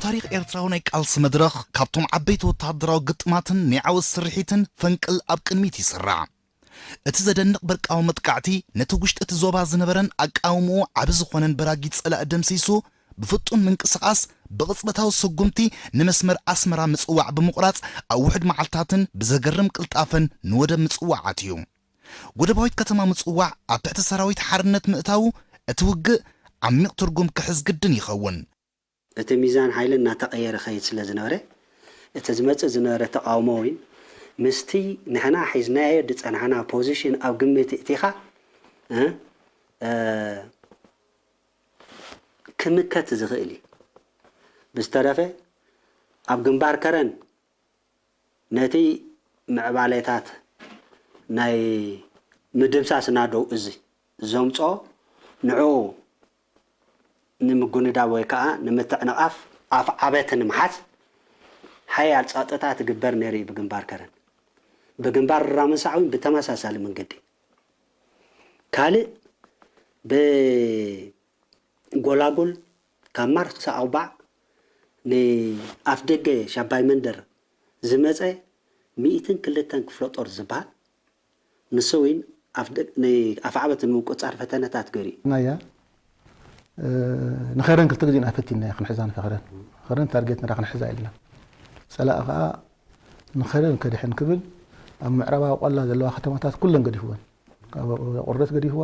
ታሪኽ ኤርትራዊ ናይ ቃልሲ መድረኽ፣ ካብቶም ዓበይቲ ወተሃደራዊ ግጥማትን ናይ ዓወት ስርሒትን ፈንቅል ኣብ ቅድሚት ይስራዕ። እቲ ዘደንቕ በርቃዊ መጥቃዕቲ፣ ነቲ ውሽጢ እቲ ዞባ ዝነበረን ኣቃውምኡ ዓቢ ዝኾነን በራጊ ጸላኢ ደምሲሱ፣ ብፍጡን ምንቅስቓስ፣ ብቕጽበታዊ ስጉምቲ ንመስመር ኣስመራ ምጽዋዕ ብምቑራጽ፣ ኣብ ውሑድ መዓልታትን ብዘገርም ቅልጣፈን ንወደብ ምጽዋዕ ኣትዩ። ወደባዊት ከተማ ምጽዋዕ ኣብ ትሕቲ ሰራዊት ሓርነት ምእታዉ፣ እቲ ውግእ ዓሚቕ ትርጉም ክሕዝ ግድን ይኸውን። እቲ ሚዛን ሓይሊ እናተቐየረ ኸይድ ስለ ዝነበረ፣ እቲ ዝመጽእ ዝነበረ ተቓውሞ እውን ምስቲ ንሕና ሒዝናዮ ዝጸናሕና ፖዚሽን ኣብ ግምት እቲኻ፣ እ፣ እ፣ ክምከት ዝኽእል እዩ። ብዝተረፈ፣ ኣብ ግንባር ከረን ነቲ ምዕባሌታት ናይ ምድምሳስ ናደው እዚ ዘምጽኦ፣ ንዕኡ ንምጉንዳብ ወይ ከኣ ንምትዕንቓፍ ኣፍዓበት ንምሓዝ ሓያል ጸቕጥታት ትግበር ነይሩ እዩ ብግንባር ከረን። ብግንባር ራምንሳዕ እውን ብተመሳሳሊ መንገዲ። ካልእ ብጎላጉል ካብ ማርክ ክሳብ ኣውባዕ ንኣፍደገ ሻባይ መንደር ዝመጸ ሚእትን ክልተን ክፍለ ጦር ዝበሃል ንሱ እውን ኣፍደ-፣ ን-፣ ኣፍዓበት ንምቁጻር ፈተነታት ገይሩ እዩ። ናያ፣ እ፣ ንኸረን ክልተ ግዜ ኢና ፈቲንናያ ክንሕዛ ንፈኸረን። ኸረን ታርጌት ንራ ክንሕዛ ኢልና። ጸላኢ ኸኣ ንኸረን ከድሕን ክብል ኣብ ምዕራባዊ ቆላ ዘለዋ ከተማታት ኩለን ገዲፍወን። ካብ ቆርደት ገዲፍዋ፣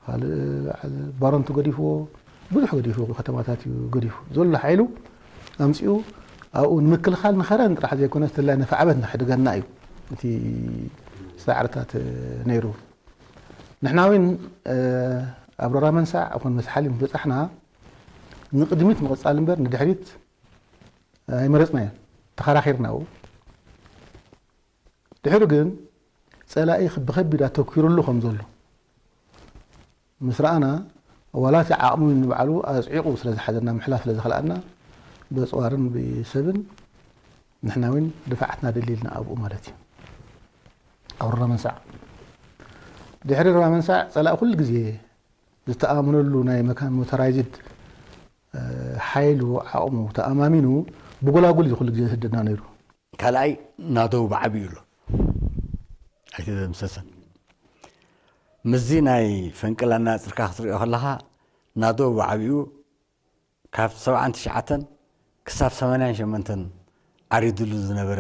ካልእ ባረንቱ ገዲፍዎ፣ ብዙሕ ገዲፉ ከተማታት እዩ ገዲፉ። ዘሎ ሓይሉ ኣምጺኡ ኣብኡ ንምክልኻል ንኸረን ጥራሕ ዘይኮነስ፣ ተላይ ነፍዓበት ንኽሕድገና እዩ እቲ ጻዕርታት ነይሩ። ንሕና እውን፣ እ፣ ኣብ ሮራ መንሳዕ ይኹን መስሓሊ ምስ በጻሕና፣ ንቕድሚት ምቕጻል እምበር ንድሕሪት ኣይመረጽናዮን። ተኸራኺርና ኣብኡ። ድሕሪ ግን ጸላኢ ብኸቢድ ኣተኲሩሉ ከም ዘሎ ምስ ረኣና፣ ዋላ እቲ ዓቕሚ ንባዕሉ ኣጽዒቑ ስለ ዝሓዘና፣ ምሕላፍ ስለ ዝኸልኣና፣ ብኣጽዋርን ብሰብን ንሕና እውን ድፋዓትና ደሊልና ኣብኡ ማለት እዩ። ኣብ ሮራ መንሳዕ። ድሕሪ ሮራ መንሳዕ ጸላኢ ኩሉ ግዜ ዝተኣመነሉ ናይ መካን ሞተራይዝድ፣ እ፣ ሓይሉ ዓቕሙ ተኣማሚኑ ብጎላጉል እዩ ኩሉ ግዜ ዝህደና ነይሩ። ካልኣይ ናደው ብዓቢኡ ኣሎ፣ ኣይተደምሰሰን። ምስዚ ናይ ፈንቅል ኣናጽርካ ክትሪኦ ከለኻ፣ ናደው ብዓቢኡ ካብ ሰብዓን ትሽዓተን ክሳብ ሰማንያን ሸሞንተን ዓሪድሉ ዝነበረ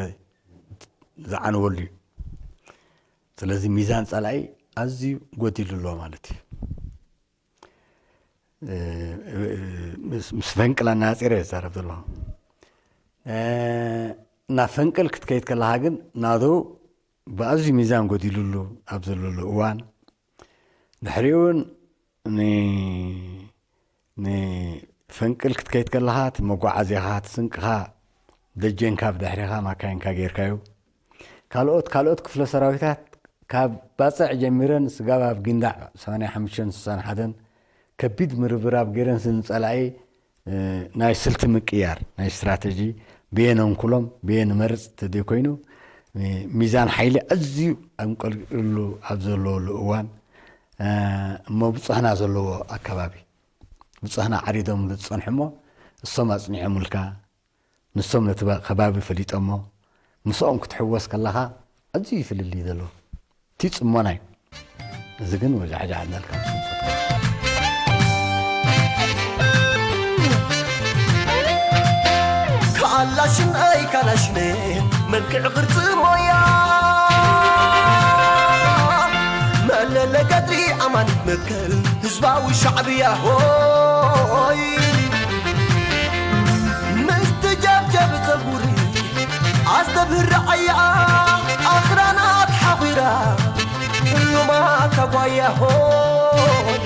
ዝዓነወሉ እዩ። ስለዚ ሚዛን ጸላኢ ኣዝዩ ጎዲሉ ኣሎ ማለት እዩ። እ፣ እ፣ ምስ፣ ምስ ፈንቅል ኣነጻጺረ እየ ዝዛረብ ዘለኹ። እ፣ ናብ ፈንቅል ክትከይድ ከለኻ ግን ናደው ብኣዝዩ ሚዛን ጎዲሉሉ ኣብ ዘለሉ እዋን፣ ድሕሪኡ እውን ን-፣ ንፈንቅል ክትከይድ ከለኻ እቲ መጓዓዝያኻ፣ እቲ ስንቅኻ፣ ደጀንካ ብድሕሪኻ ማካይንካ ጌርካዩ። ካልኦት፣ ካልኦት ክፍለ ሰራዊታት ካብ ባጽዕ ጀሚረን ስጋብ ኣብ ጊንዳዕ ሰማንያ ሓሙሽተን ስሳን ሓደን ከቢድ ምርብራብ ገይረን ንጸላኢ፣ እ፣ ናይ ስልቲ ምቅያር፣ ናይ ስትራተጂ፣ ብየ ነንኩሎም፣ ብየ ንመርጽ ተደይኮይኑ፣ እ፣ ሚዛን ሓይሊ ኣዝዩ ኣንቀልቂሉ ኣብ ዘለወሉ እዋን፣ እ፣ እሞ ብጽሕና ዘለዎ ኣከባቢ፣ ብጽሕና ዓሪዶምሉ ዝጸንሑ እሞ፣ እሶም ኣጽኒዖምልካ፣ ንሶም ነቲ ባ-፣ ከባቢ ፈሊጦሞ፣ ምስኦም ክትሕወስ ከለኻ ኣዝዩ እዩ ፍልልይ ዘለዎ። እቲ ጽሞና እዩ። እዚ ግን ወጃዕጃዕ እናልካ ምስ ትፈትሖ። ካላሽን ኣይ ካላሽን፣ መልክዕ ቅርጺ ሞያ፣ መለለ ቀድሪ ኣማኒት መትከል ህዝባዊ ሻዕብያ ሆይ። ምስትጃብጃብ ጸጉሪ ኣስተብህር ዓያ፣ ኣኽራናት ሓጒራ፣ ጥሉማት ኣጓያ ሆይ።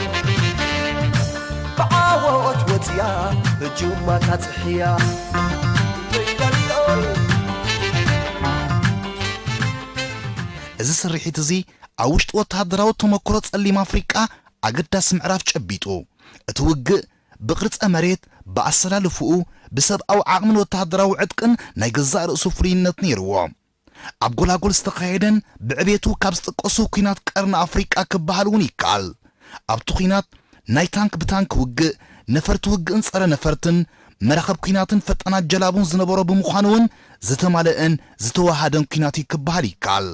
ብዓወት ወጽያ፣ ህጁማት ኣጽሕያ። እዚ ስርሒት እዚ ኣብ ውሽጢ ወተሃደራዊ ተመክሮ ጸሊም ኣፍሪቃ ኣገዳሲ ምዕራፍ ጨቢጡ። እቲ ውግእ ብቅርጸ መሬት፣ ብኣሰላልፍኡ፣ ብሰብኣዊ ዓቕምን ወተሃደራዊ ዕጥቅን ናይ ገዛእ ርእሱ ፍሉይነት ነይርዎ። ኣብ ጎላጉል ዝተኻየደን ብዕቤቱ ካብ ዝጥቀሱ ኲናት ቀርኒ ኣፍሪቃ ክበሃል እውን ይከኣል። ኣብቲ ኲናት ናይ ታንክ ብታንክ ውግእ፣ ነፈርቲ ውግእን ጸረ ነፈርትን፣ መራኸብ ኲናትን ፈጣናት ጀላቡን ዝነበሮ ብምዃኑ እውን ዝተማልአን ዝተወሃደን ኲናት እዩ ክበሃል ይከኣል።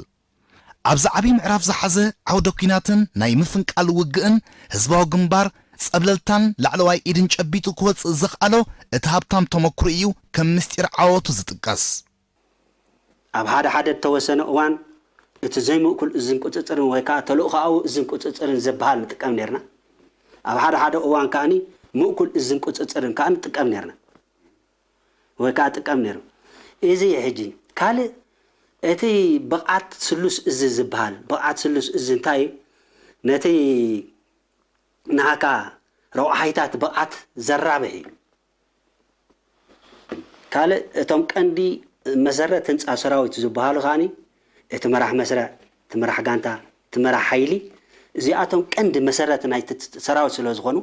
ኣብዚ ዓብዪ ምዕራፍ ዝሓዘ ዓውደ ኲናትን ናይ ምፍንቃል ውግእን ህዝባዊ ግንባር ጸብለልታን ላዕለዋይ ኢድን ጨቢጡ ክወጽእ ዘኽኣሎ እቲ ሃብታም ተመክሮ እዩ ከም ምስጢር ዓወቱ ዝጥቀስ። ኣብ ሓደ ሓደ እተወሰነ እዋን እቲ ዘይምእኩል እዝን ቁጽጽርን ወይ ከዓ ተልእኾኣዊ እዝን ቁጽጽርን ዝበሃል ንጥቀም ነርና። ኣብ ሓደ ሓደ እዋን ከኣኒ ምእኩል እዝን ቁጽጽርን ከዓ ንጥቀም ነርና ወይ ከዓ ጥቀም ነይሩ። እዚ ሕጂ ካልእ እቲ ብቕዓት ስሉስ እዝ ዝበሃል ብቕዓት ስሉስ እዝ እንታይ እዩ? ነቲ ናሃካ ረቋሒታት ብቕዓት ዘራብሕ እዩ። ካልእ እቶም ቀንዲ መሰረት ህንፃ ሰራዊት ዝበሃሉ ከዓኒ እቲ መራሕ መስርዕ፣ እቲ መራሕ ጋንታ፣ እቲ መራሕ ሓይሊ እዚኣቶም ቀንዲ መሰረት ናይ ሰራዊት ስለ ዝኾኑ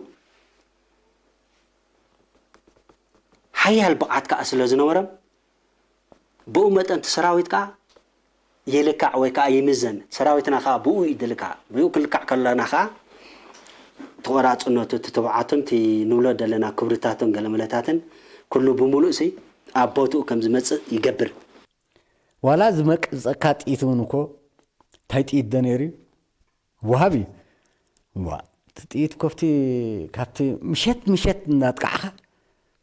ሓያል ብቕዓት ከዓ ስለ ዝነበሮም ብኡ መጠን እቲ ሰራዊት ከዓ ይልካዕ ወይ ከዓ ይምዘን። ሰራዊትና ከዓ ብኡ እዩ ዝልካዕ። ብኡ ክንልካዕ ከለና ከዓ እቲ ቆራፅነቱ፣ እቲ ትብዓቱን እቲ ንብሎ ዘለና ክብርታቱን ገለመለታትን ኩሉ ብምሉእ ሲ ኣብ ቦትኡ ከም ዝመፅእ ይገብር። ዋላ ዝመቅፀካ ጥይት እውን እኮ እንታይ ጥይት ዶ ነይሩ እዩ? ወሃቢ ዋ እቲ ጥይት ኮፍቲ ካብቲ ምሸት ምሸት እናጥቃዕኻ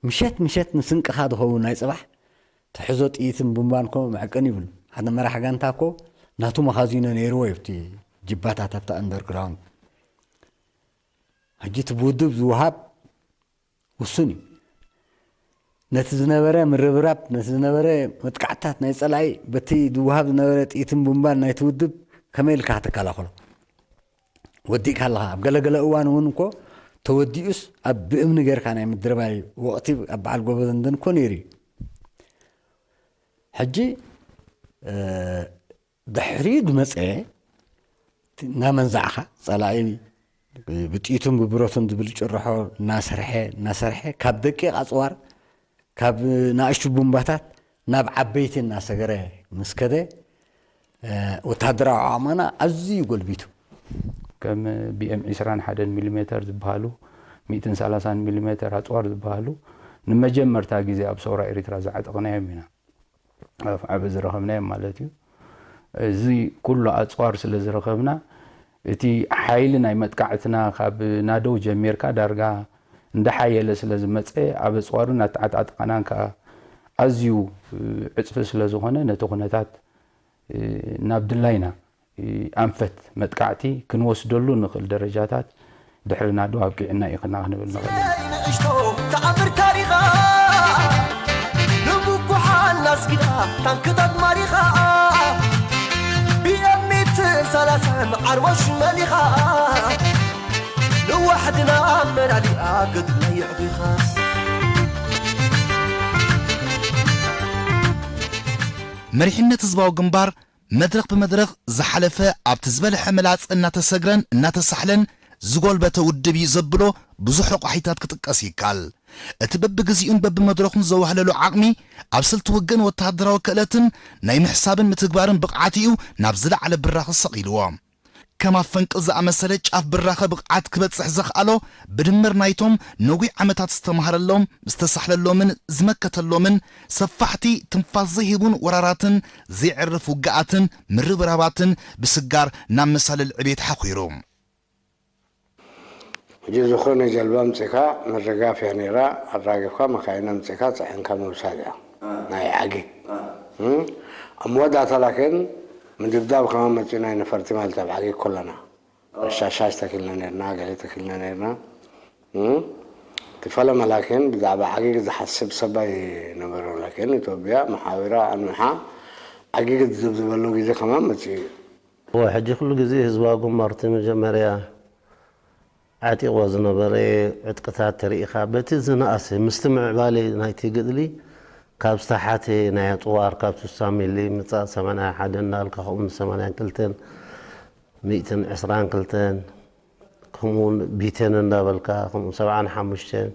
ምሸት ምሸት ንስንቅኻ ዝኸውን ናይ ፅባሕ ትሕዞ ጥይትን ቡምባን ኮ መዕቀኒ ይብሉ። ሓደ መራሕ ጋንታ ኮ ናቱ መኻዚኖ ነይርዎ እዩ ኣብቲ ጅባታት ኣብቲ ኣንደርግራውንድ። ሕጂ እቲ ብውድብ ዝወሃብ ውሱን እዩ። ነቲ ዝነበረ ምርብራብ ነቲ ዝነበረ መጥቃዕትታት ናይ ፀላኢ በቲ ዝወሃብ ዝነበረ ጥይትን ቡምባን ናይቲ ውድብ ከመይ ኢልካ ክትከላኸሎ ወዲእካ ኣለኻ። ኣብ ገለገለ እዋን እውን እኮ ተወዲኡስ ኣብ ብእምኒ ጌርካ ናይ ምድርባይ ወቕቲ ኣብ በዓል ጎበዘንደን እኮ ነይሩ እዩ። ሕጂ ድሕሪኡ ዝመፀ እናመንዛዕኻ ፀላኢ ብጥይቱን ብብረቱን ዝብል ጭርሖ እናሰርሐ እናሰርሐ ካብ ደቂቕ ኣፅዋር ካብ ናእሽቱ ቡምባታት ናብ ዓበይቲ እናሰገረ ምስ ከደ ወታደራዊ ዓቕምና ኣዝዩ ጎልቢቱ። ከም ቢኤም ዒስራን ሓደን ሚሊሜተር ዝበሃሉ ሚእትን ሰላሳን ሚሊሜተር ኣፅዋር ዝበሃሉ ንመጀመርታ ግዜ ኣብ ሰውራ ኤሪትራ ዝዓጠቕናዮም ኢና። ኣፍዓበ ዝረኸብናዮም ማለት እዩ። እዚ ኩሉ ኣፅዋር ስለ ዝረኸብና እቲ ሓይሊ ናይ መጥቃዕትና ካብ ናደው ጀሚርካ ዳርጋ እንዳሓየለ ስለ ዝመፀ ኣብ ኣፅዋሩን ኣተዓጣጥቓናን ከዓ ኣዝዩ ዕፅፊ ስለ ዝኾነ ነቲ ኩነታት ናብ ድላይና ኣንፈት መጥቃዕቲ ክንወስደሉ ንኽእል ደረጃታት ድሕሪ ናደው ኣብቂዕና ኢኽና ክንብል ንኽእል ኢና። ንእሽቶ ተኣምር ታሪኻ ንብኩሓን ኣስጊዳ ታንክታት ማሪኻ ቢኤም ሚእትን ሰላሳን ዓርሞሽ መሊኻ ንዋሕድና ኣመላሊኣ ገድላ የዕቢኻ። መሪሕነት ህዝባዊ ግንባር መድረኽ ብመድረኽ ዝሓለፈ ኣብቲ ዝበልሐ መላጸ እናተሰግረን እናተሳሕለን ዝጎልበተ ውድብ እዩ ዘብሎ ብዙሕ ረቋሒታት ክጥቀስ ይከኣል። እቲ በብግዚኡን በብመድረኹን ዘዋህለሎ ዓቕሚ ኣብ ስልቲ ውግእን ወተሃደራዊ ክእለትን ናይ ምሕሳብን ምትግባርን ብቕዓት እዩ ናብ ዝለዓለ ብራኸ ሰቒልዎ። ከም ኣብ ፈንቅል ዝኣመሰለ ጫፍ ብራኸ ብቕዓት ክበጽሕ ዘኽኣሎ ብድምር ናይቶም ነዊሕ ዓመታት ዝተማህረሎም ዝተሳሕለሎምን ዝመከተሎምን ሰፋሕቲ ትንፋስ ዘይህቡን ወራራትን ዘይዕርፍ ውግኣትን ምርብራባትን ብስጋር ናብ መሳልል ዕቤት ሓኺሩ። ሕጂ ዝኾነ ጀልባ ኣምጺእካ ምርጋፍ እያ ነይራ፣ ኣራጊፍካ መካይን ኣምጺእካ ጽዒንካ ምውሳድ እያ ናይ ዓጊግ። ኣብ መወዳእታ ላኪን ምድብዳብ ከማን መጺኡ ናይ ነፈርቲ ማለት ኣብ ዓጊግ ኮለና። ረሻሻሽ ተኪልና ነርና፣ ገለ ተኪልና ነርና። እቲ ፈለማ ላኪን ብዛዕባ ዓጊግ ዝሓስብ ሰብ ኣይነበሮን። ላኪን ኢትዮጵያ መሓውራ ኣንዊሓ ዓጊግ ዝዝብዝበሉ ግዜ ከማን መጺኡ እዩ። እወ፣ ሕጂ ኩሉ ግዜ ህዝባዊ ግንባር እቲ መጀመርያ ዓጢቕዎ ዝነበረ ዕጥቅታት ተሪኢኻ፣ በቲ ዝነኣሰ ምስቲ ምዕባለ ናይቲ ገድሊ ካብ ዝተሓተ ናይ ኣጽዋር ካብ ስሳ ሚሊ ምጻእ ሰማንያ ሓደ እንዳበልካ ከምኡ ሰማንያን ክልተን ሚእትን ዕስራን ክልተን ከምኡ እውን ቢቴን እንዳበልካ ከምኡ ሰብዓን ሓሙሽተን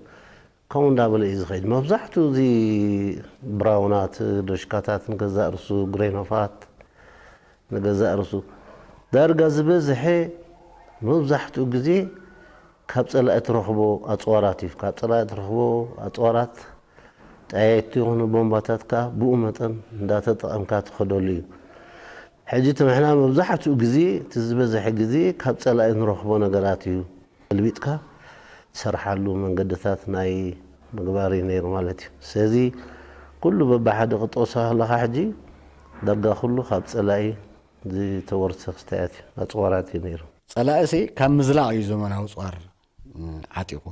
ከምኡ እንዳበለ እዩ ዝኸይድ። መብዛሕትኡ እዚ ብራውናት፣ ዶሽካታት፣ ንገዛእ ርእሱ ግሬኖፋት፣ ንገዛእ ርእሱ ዳርጋ ዝበዝሐ መብዛሕትኡ ግዜ ካብ ጸላኢ ትረኽቦ ኣጽዋራት እዩ። ካብ ጸላኢ ትረኽቦ ኣጽዋራት ጠያይቲ ይኹኑ ቦምባታት ከኣ ብኡ መጠን እንዳተጠቐምካ ትኸደሉ እዩ። ሕጂ እቲ ንሕና መብዛሕትኡ ግዜ፣ እቲ ዝበዝሐ ግዜ ካብ ጸላኢ ንረኽቦ ነገራት እዩ። ገልቢጥካ ትሰርሓሉ መንገድታት ናይ ምግባር እዩ ነይሩ ማለት እዩ። ስለዚ ኩሉ በብሓደ ክጠቕሶ ከለኻ ሕጂ ዳርጋ ኩሉ ካብ ጸላኢ ዝተወርሰ ክስታያት እዩ፣ ኣጽዋራት እዩ ነይሩ። ጸላእሲ ካብ ምዝላቕ እዩ ዘመናዊ ጸዋር፣ እ፣ ዓጢቑ።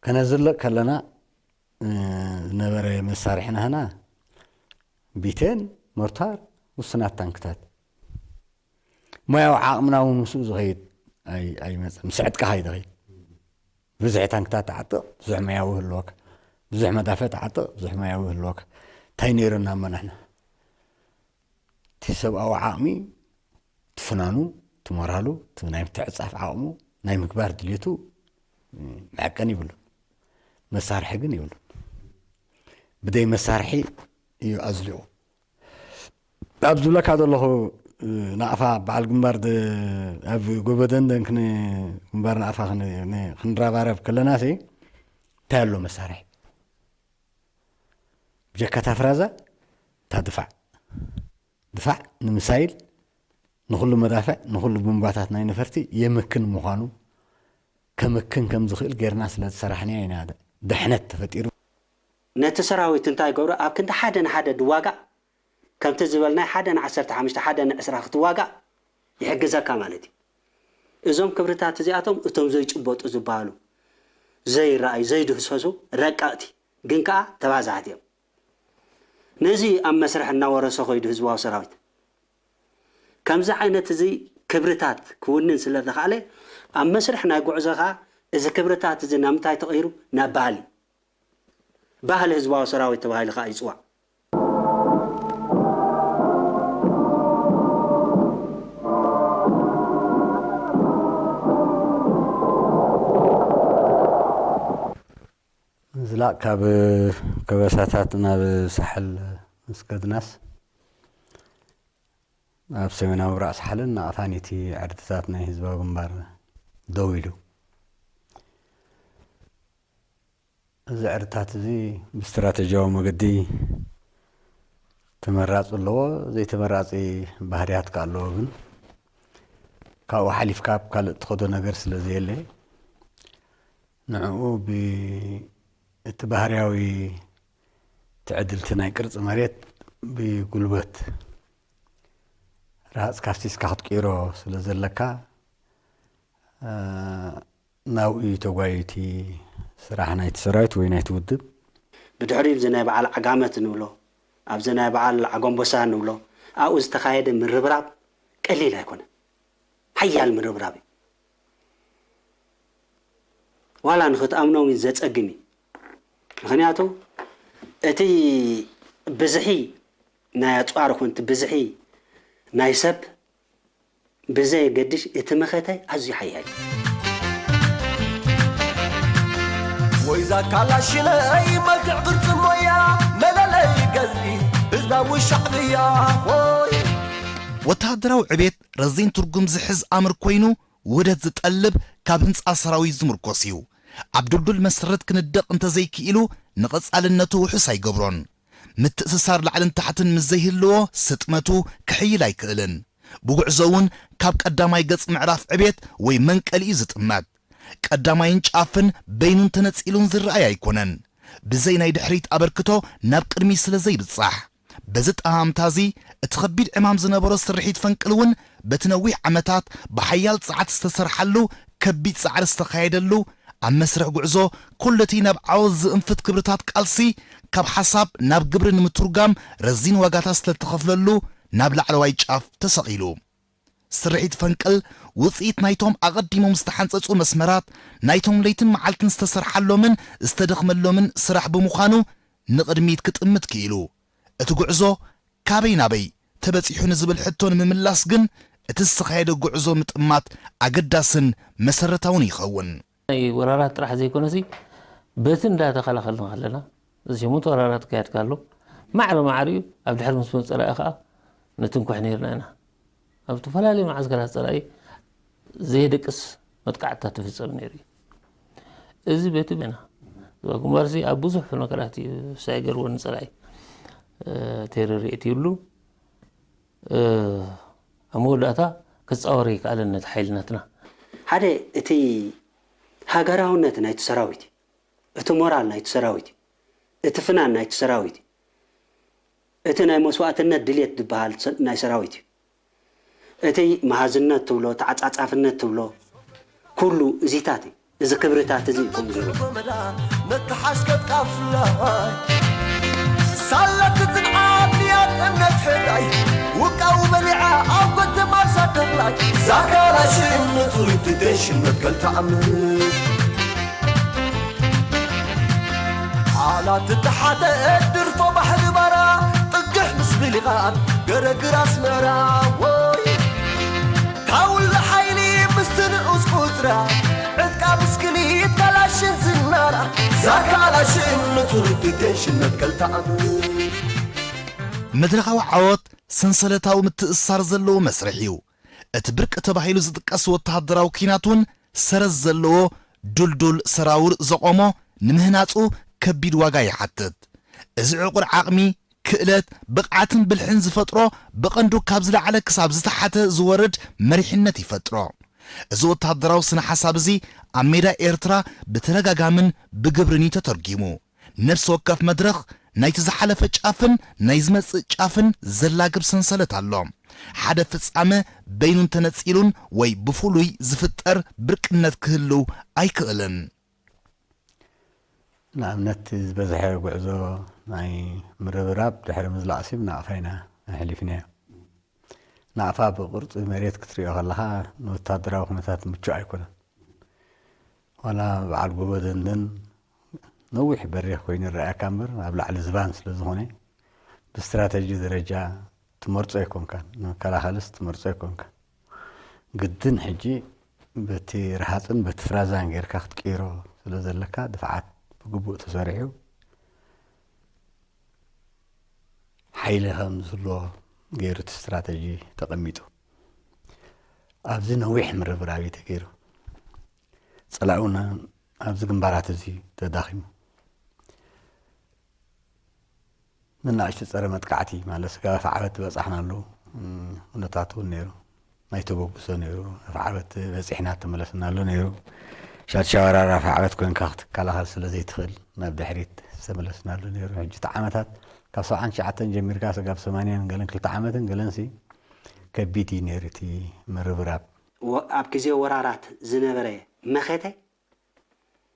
ከነዝልቕ ከለና፣ እ፣ ዝነበረ መሳርሒ ናህና ቢቴን፣ ሞርታር፣ ውሱናት ታንክታት። ሞያዊ ዓቕምና እውን ምስኡ ዝኸይድ ኣይ-፣ ኣይመጽእን። ምስ ዕጥቅኻ እዩ ዝኸይድ። ብዙሕ ታንክታት ትዓጥቕ፣ ብዙሕ ሞያዊ ይህልወካ። ብዙሕ መዳፍዕ ትዓጥቕ፣ ብዙሕ ሞያዊ ይህልወካ። እንታይ ነይሩና እሞ ንሕና? እቲ ሰብኣዊ ዓቕሚ፣ እቲ ፍናኑ፣ እቲ ሞራሉ፣ እቲ ናይ ምትዕጻፍ ዓቕሙ፣ ናይ ምግባር ድሌቱ፣ እ፣ መዐቀኒ ይብሉን። መሳርሒ ግን የብሉን። ብደይ መሳርሒ እዩ ኣዝሊቑ። ኣብ ዝብለካ ዘለኹ፣ እ፣ ናቕፋ በዓል ግንባር ድ-፣ ኣብ ጎበደን ደንክ ን-፣ ግንባር ናቕፋ ክን-፣ ን-፣ ክንረባረብ ከለናሲ እንታይ ኣሎ መሳርሒ? ብጀካ እታ ፍራዛ፣ እታ ድፋዕ። ድፋዕ ንምሳይል፣ ንኹሉ መዳፍዕ፣ ንኹሉ ቡምባታት ናይ ነፈርቲ የምክን ምዃኑ፣ ከምክን ከም ዝኽእል ጌርና ስለ ዝሰራሕናዮ ኢና ድሕነት ተፈጢሩ። ነቲ ሰራዊት እንታይ ገብሮ? ኣብ ክንዲ ሓደ ንሓደ ድዋጋእ፣ ከምቲ ዝበልናይ ሓደ ንዓሰርተ ሓሙሽተ፣ ሓደ ንዕስራ ክትዋጋእ ይሕግዘካ ማለት እዩ። እዞም ክብርታት እዚኣቶም እቶም ዘይጭበጡ ዝበሃሉ፣ ዘይረኣዩ፣ ዘይድህሰሱ፣ ረቀቕቲ፣ ግን ከኣ ተባዛሕቲ እዮም። ነዚ ኣብ መስርሕ እናወረሶ ከይዱ ህዝባዊ ሰራዊት ከምዚ ዓይነት እዚ ክብርታት ክውንን ስለ ዝኸኣለ፣ ኣብ መስርሕ ናይ ጉዕዞ ከኣ እዚ ክብርታት እዚ ናብ ምንታይ ተቐይሩ? ናብ ባህሊ። ባህሊ ህዝባዊ ሰራዊት ተባሂሉ ከኣ ይጽዋዕ። ምዝላቕ ካብ ከበሳታት ናብ ሳሕል ምስ ከድናስ፣ ኣብ ሰሜናዊ ምብራቕ ሳሕልን ናቕፋን እቲ ዕርድታት ናይ ህዝባዊ ግንባር ደው ኢሉ። እዚ ዕርድታት እዚ ብስትራተጂያዊ መገዲ ተመራጺ ኣለዎ፣ ዘይተመራጺ ባህርያት ከኣ ኣለዎ። ግን ካብኡ ሓሊፍካ ኣብ ካልእ ትኸዶ ነገር ስለ ዘየለ፣ ንዕኡ ብ-፣ እቲ ባህርያዊ ትዕድልቲ ናይ ቅርጺ መሬት ብጉልበት ረሃጽካ ኣፍሲስካ ክትቅይሮ ስለ ዘለካ፣ እ፣ ናብኡ እዩ ተጓዩ እቲ ስራሕ ናይቲ ሰራዊት ወይ ናይቲ ውድብ። ብድሕሪኡ፣ እዚ ናይ በዓል ዓጋመት ንብሎ፣ ኣብዚ ናይ በዓል ዓጎምቦሳ ንብሎ፣ ኣብኡ ዝተኻየደ ምርብራብ ቀሊል ኣይኮነን። ሓያል ምርብራብ እዩ። ዋላ ንኽትኣምኖ እውን ዘጸግም እዩ። ምኽንያቱ፣ እቲ ብዝሒ ናይ ኣጽዋር ይኹን እቲ ብዝሒ ናይ ሰብ ብዘየገድሽ፣ እቲ መኸተ ኣዝዩ ሓያል እዩ። ወይዛ ካላሽነይ መልክዕ ቅርጺ ሞያ መለለይ ገዝኢ ህዝባዊ ሻዕብያ ሆይ። ወተሃደራዊ ዕቤት ረዚን ትርጉም ዝሕዝ ኣምር ኮይኑ፣ ውህደት ዝጠልብ፣ ካብ ህንጻ ሰራዊት ዝምርኮስ እዩ። ኣብ ድልዱል መሰረት ክንደቕ እንተዘይክኢሉ፣ ንቐጻልነቱ ውሑስ ኣይገብሮን። ምትእስሳር ላዕልን ታሕትን ምስ ዘይህልዎ፣ ስጥመቱ ክሕይል ኣይክእልን። ብጉዕዞ እውን ካብ ቀዳማይ ገጽ ምዕራፍ ዕቤት ወይ መንቀሊ እዩ ዝጥመት። ቀዳማይን ጫፍን በይኑን ተነጺሉን ዝረኣይ ኣይኮነን። ብዘይ ናይ ድሕሪት ኣበርክቶ ናብ ቅድሚት ስለ ዘይብጻሕ። በዚ ጠሃምታ እዚ፣ እቲ ኸቢድ ዕማም ዝነበሮ ስርሒት ፈንቅል እውን በቲ ነዊሕ ዓመታት ብሓያል ጸዓት ዝተሰርሓሉ ከቢድ ጻዕሪ ዝተኻየደሉ፣ ኣብ መስርሕ ጉዕዞ ኩሉ እቲ ናብ ዓወት ዝእንፍት ክብርታት ቃልሲ ካብ ሓሳብ ናብ ግብሪ ንምትርጓም ረዚን ዋጋታት ስለተኸፍለሉ ናብ ላዕለዋይ ጫፍ ተሰቒሉ። ስርሒት ፈንቅል ውጽኢት ናይቶም ኣቐዲሞም ዝተሓንጸጹ መስመራት፣ ናይቶም ለይትን መዓልትን ዝተሰርሓሎምን ዝተደኽመሎምን ስራሕ ብምዃኑ ንቕድሚት ክጥምት ክኢሉ። እቲ ጉዕዞ ካበይ ናበይ ተበጺሑ ንዝብል ሕቶ ንምምላስ ግን እቲ ዝተኻየደ ጉዕዞ ምጥማት ኣገዳስን መሰረታውን ይኸውን። ናይ ወራራት ጥራሕ ዘይኮነሲ በቲ እንዳተኸላኸልና ከለና እዚ ሸሞንተ ወራራት ክካየድ ከሎ ማዕረ ማዕሪኡ ኣብ ድሕር ምስ መፀ ጸላኢ ከዓ ንትንኩሕ ነይርና ኢና። ኣብ ዝተፈላለዩ መዓስከራት ጸላኢ ዘየደቅስ መጥቃዕትታት ትፍጸም ነይሩ እዩ። እዚ በቲ ኢና ግንባርሲ ኣብ ብዙሕ ነገራት እዩ ሳይገርዎ ንፀላኢ ተረሪኤት ይብሉ ኣብ መወዳእታ ክፃወር ይከኣለን ነቲ ሓይልነትና ሓደ እቲ ሃገራውነት ናይቲ ሰራዊት እዩ። እቲ ሞራል ናይቲ ሰራዊት እዩ። እቲ ፍናን ናይቲ ሰራዊት እዩ። እቲ ናይ መስዋእትነት ድልየት ዝበሃል ናይ ሰራዊት እዩ። እቲ መሃዝነት ትብሎ ተዓፃፃፍነት ትብሎ ኩሉ እዚታት እዩ። እዚ ክብርታት እዚ እዩ ከምኡ ዝብሎ። ነቲ ሓሽከት ቃፍላይ ሳላ ትጽንዓት ንያት እምነት ሕራይ ውቃው በሊዓ ኣብ ጎተማ ሳደላይ ዛካላሽ እምነቱ ትደሽ መትከል ተኣምር ሓላት ተሓተ ድርፎ ባሕሪ ባራ ጥግሕ ምስ ብሊቓት ገረግር ኣስመራ ወይ ታውል ሓይሊ ምስቲ ንኡስ ቁጽራ ዕጥቃ ብስክሊት ካላሽን ዝናራ ዛካላሽን ንትውልዲ ቴንሽን መትከል ተኣምር መድረኻዊ ዓወት ሰንሰለታዊ ምትእስሳር ዘለዎ መስርሕ እዩ። እቲ ብርቂ ተባሂሉ ዝጥቀስ ወተሃደራዊ ኲናት እውን ሰረዝ ዘለዎ ዱልዱል ሰራውር ዘቖሞ ንምህናጹ ከቢድ ዋጋ ይሓትት። እዚ ዕቑር ዓቕሚ፣ ክእለት፣ ብቕዓትን ብልሕን ዝፈጥሮ ብቐንዱ ካብ ዝለዓለ ክሳብ ዝተሓተ ዝወርድ መሪሕነት ይፈጥሮ። እዚ ወተሃደራዊ ስነ ሓሳብ እዚ ኣብ ሜዳ ኤርትራ ብተደጋጋምን ብግብርን እዩ ተተርጒሙ። ነፍሲ ወከፍ መድረኽ ናይቲ ዝሓለፈ ጫፍን ናይ ዝመጽእ ጫፍን ዘላግብ ሰንሰለት ኣሎ። ሓደ ፍጻመ በይኑን ተነጺሉን ወይ ብፍሉይ ዝፍጠር ብርቅነት ክህልው ኣይክእልን። ንኣብነት ዝበዝሐ ጉዕዞ ናይ ምርብራብ ድሕሪ ምዝላቕሲ ብናቕፋ ኢና ኣሕሊፍናዮ። ናቕፋ ብቕርጺ መሬት ክትሪኦ ከለኻ ንወታደራዊ ኩነታት ምቹእ ኣይኮነን። ዋላ በዓል ጎቦ ደንደን ነዊሕ በሪኽ ኮይኑ ይረኣየካ እምበር ኣብ ላዕሊ ዝባን ስለ ዝኾነ ብስትራተጂ ደረጃ ትመርጾ ኣይኮንካን፣ ንመከላኸልስ ትመርጾ ኣይኮንካን። ግድን ሕጂ በቲ ረሃፅን በቲ ፍራዛን ጌርካ ክትቅይሮ ስለ ዘለካ ድፍዓት ብግቡእ ተሰሪሑ ሓይሊ ከም ዝህልዎ ገይሩ እቲ ስትራተጂ ተቐሚጡ ኣብዚ ነዊሕ ምርብራብ እዩ ተገይሩ። ፀላኢ እውን ኣብዚ ግንባራት እዚ ተዳኺሙ። ንናእሽቱ ጸረ መጥቃዕቲ ማለት ስጋብ ኣፍዓበት በጻሕናሉ ኩነታት እውን ነይሩ። ናይ ተበግሶ ነይሩ፣ ኣፍዓበት በጺሕና ተመለስናሉ ነይሩ። ሻድሻይ ወራር ኣፍዓበት ኮንካ ክትከላኸል ስለ ዘይትኽእል ናብ ድሕሪት ዝተመለስናሉ ነይሩ። ሕጂ እቲ ዓመታት ካብ ሰብዓን ትሽዓተን ጀሚርካ ስጋብ ሰማንያን ገለን ክልተ ዓመትን ገለንሲ ከቢድ እዩ ነይሩ እቲ ምርብራብ። ኣብ ግዜ ወራራት ዝነበረ መኸተ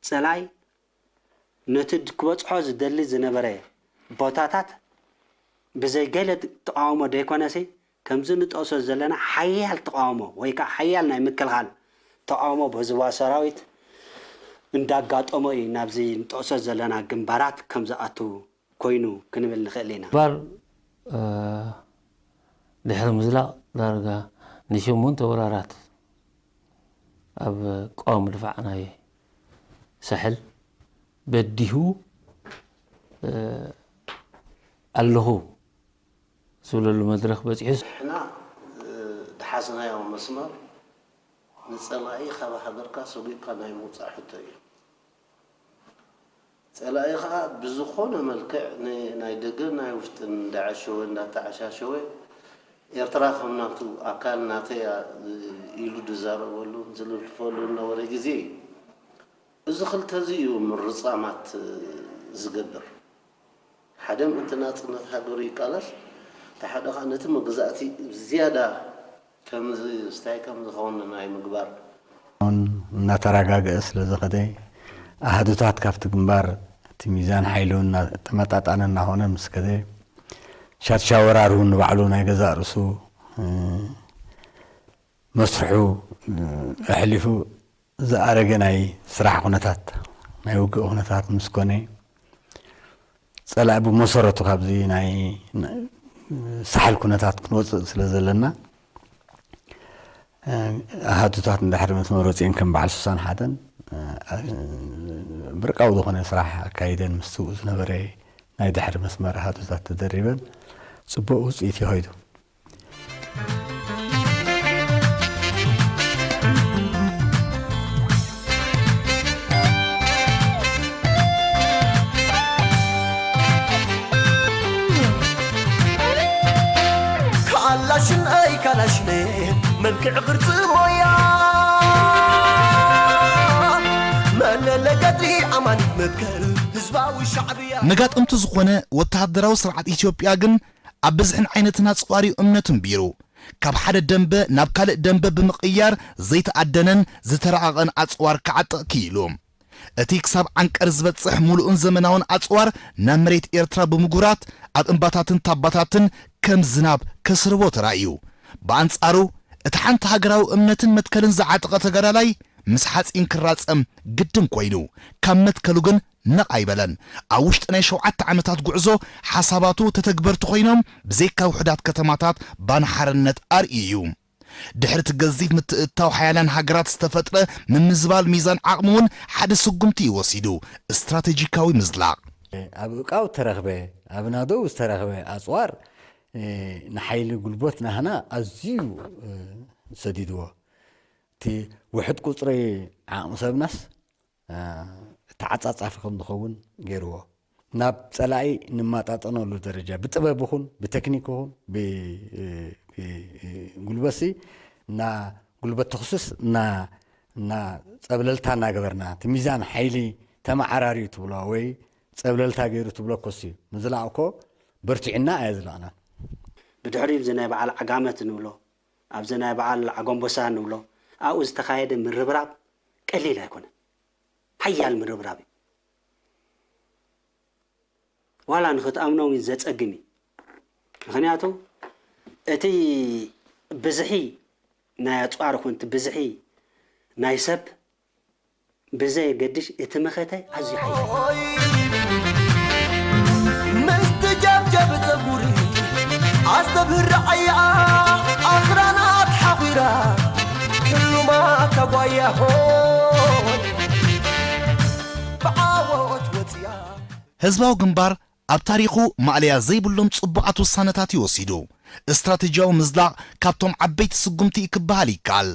ጸላኢ ነቲ ክበጽሖ ዝደሊ ዝነበረ ቦታታት ብዘይ ገለ ተቓውሞ ደይኮነሲ ከምዚ ንጠቕሶ ዘለና ሓያል ተቓውሞ ወይ ከዓ ሓያል ናይ ምክልኻል ተቓውሞ ብህዝባዊ ሰራዊት እንዳጋጠሞ እዩ ናብዚ ንጠቕሶ ዘለና ግንባራት ከም ዝኣቱ ኮይኑ ክንብል ንኽእል ኢና። ባር ድሕሪ ምዝላቕ ዳርጋ ንሸሞንተ ወራራት ኣብ ቀዋሚ ድፋዕ ናይ ሳሕል በዲሁ ኣለኹ ዝብለሉ መድረኽ በፂሑስ። ንሕና ዝሓዝናዮ መስመር ንፀላኢ ካብ ሃገርካ ሰጒግካ ናይ ምውፃእ ሕቶ እዩ። ፀላኢ ከዓ ብዝኾነ መልክዕ ናይ ደገን ናይ ውሽጥን እንዳዓሸወ እንዳተዓሻሸወ ኤርትራ ከም ናቱ ኣካል ናተይ እያ ኢሉ ዝዛረበሉን ዝልፍልፈሉን ዝነበረ ግዜ እዩ። እዚ ክልተ እዚ እዩ ምርፃማት ዝገብር። ሓደ ምእንቲ ናፅነት ሃገሩ ይቃለስ፣ እቲ ሓደ ከዓ ነቲ መግዛእቲ ዝያዳ ከም ዝስታይ ከም ዝኸውን ናይ ምግባር። እውን እናተረጋገአ ስለ ዝኸደ ኣሃዱታት ካብቲ ግንባር እቲ ሚዛን ሓይሉ እናተመጣጣነ እናኾነ ምስ ከደ ሻድሻ ወራር እውን ንባዕሉ ናይ ገዛእ ርእሱ መስርሑ ኣሕሊፉ ዝኣረገ ናይ ስራሕ ኩነታት ናይ ውግእ ኩነታት ምስ ኮነ ፀላኢ ብመሰረቱ ካብዚ ናይ ሳሕል ኩነታት ክንወፅእ ስለ ዘለና ኣሃዱታት ንድሕሪ መስመር ወፂኤን ከም በዓል ስሳን ሓደን ብርቃዊ ዝኾነ ስራሕ ኣካይደን ምስ ዝነበረ ናይ ድሕሪ መስመር ኣሃዱታት ተደሪበን ፅቡቕ ውፅኢት ይኸይዱ። መልክዕ ቅርጺ ሞያ መለለ ገድሊ ኣማኒት መትከል ህዝባዊ ሻዕብያ። መጋጥምቱ ዝኾነ ወተሃደራዊ ስርዓት ኢትዮጵያ ግን ኣብ ብዝሕን ዓይነትን ኣጽዋር እዩ እምነቱ እምቢሩ። ካብ ሓደ ደንበ ናብ ካልእ ደንበ ብምቕያር ዘይተኣደነን ዝተራቐቐን ኣጽዋር ክዓጥቕ ክኢሉ። እቲ ክሳብ ዓንቀር ዝበጽሕ ምሉእን ዘመናውን ኣጽዋር ናብ መሬት ኤርትራ ብምጉራት ኣብ እምባታትን ታባታትን ከም ዝናብ ከስርቦ ተራእዩ። ብኣንጻሩ እቲ ሓንቲ ሃገራዊ እምነትን መትከልን ዝዓጠቐ ተጋዳላይ ምስ ሓጺን ክራጸም ግድን ኮይኑ፣ ካብ መትከሉ ግን ነቕ ኣይበለን። ኣብ ውሽጢ ናይ ሸውዓተ ዓመታት ጉዕዞ ሓሳባቱ ተተግበርቲ ኮይኖም ብዘይካ ውሑዳት ከተማታት ባና ሓርነት ኣርእዩ እዩ። ድሕሪ እቲ ገዚፍ ምትእትታው ሓያላን ሃገራት ዝተፈጥረ ምምዝባል ሚዛን ዓቕሚ እውን ሓደ ስጉምቲ እዩ ወሲዱ፣ ስትራቴጂካዊ ምዝላቕ። ኣብ እቃው ተረኽበ፣ ኣብ ናደው ዝተረኽበ ኣጽዋር፣ እ፣ ንሓይሊ ጉልበት ናህና ኣዝዩ፣ እ፣ ሰዲድዎ። እቲ ውሕድ ቁጽሪ ዓቕሚ ሰብናስ፣ እ፣ ተዓጻጻፊ ከም ዝኸውን ገይርዎ። ናብ ጸላኢ ንመጣጠነሉ ደረጃ ብጥበብ ይኹን ብቴክኒክ ይኹን ብ-፣ እ፣ ብ-፣ እ፣ ጉልበትሲ እና ጉልበት ተኹስስ እና፣ እና ጸብለልታ እናገበርና እቲ ሚዛን ሓይሊ ተመዓራርዩ ትብሎ ወይ ጸብለልታ ገይሩ ትብሎ ኮስ እዩ። ምዝላቕ እኮ በርቲዕና ኣየ ዝለቕናን። ብድሕሪኡ እዚ ናይ በዓል ዓጋመት ንብሎ፣ ኣብዚ ናይ በዓል ዓጎምቦሳ ንብሎ፣ ኣብኡ ዝተኻየደ ምርብራብ ቀሊል ኣይኮነን። ሓያል ምርብራብ እዩ። ዋላ ንኽትኣምኖ እውን ዘጸግም እዩ። ምኽንያቱ እቲ ብዝሒ ናይ ኣጽዋር ይኹን እቲ ብዝሒ ናይ ሰብ ብዘየገድሽ እቲ መኸተ ኣዝዩ ሓያል እዩ። ምስ ትጀብጀብ ጸጉሪ ኣስተብህር ዓያ ኣኽራናት ሓኺራ ሕሉማት ተጓያ ሆይ ብዓወት ወጽያ። ህዝባዊ ግንባር ኣብ ታሪኹ ማእለያ ዘይብሎም ጽቡቓት ውሳነታት እዩ ወሲዱ። ስትራተጂያዊ ምዝላቕ ካብቶም ዓበይቲ ስጉምቲ እዩ ክበሃል ይከኣል።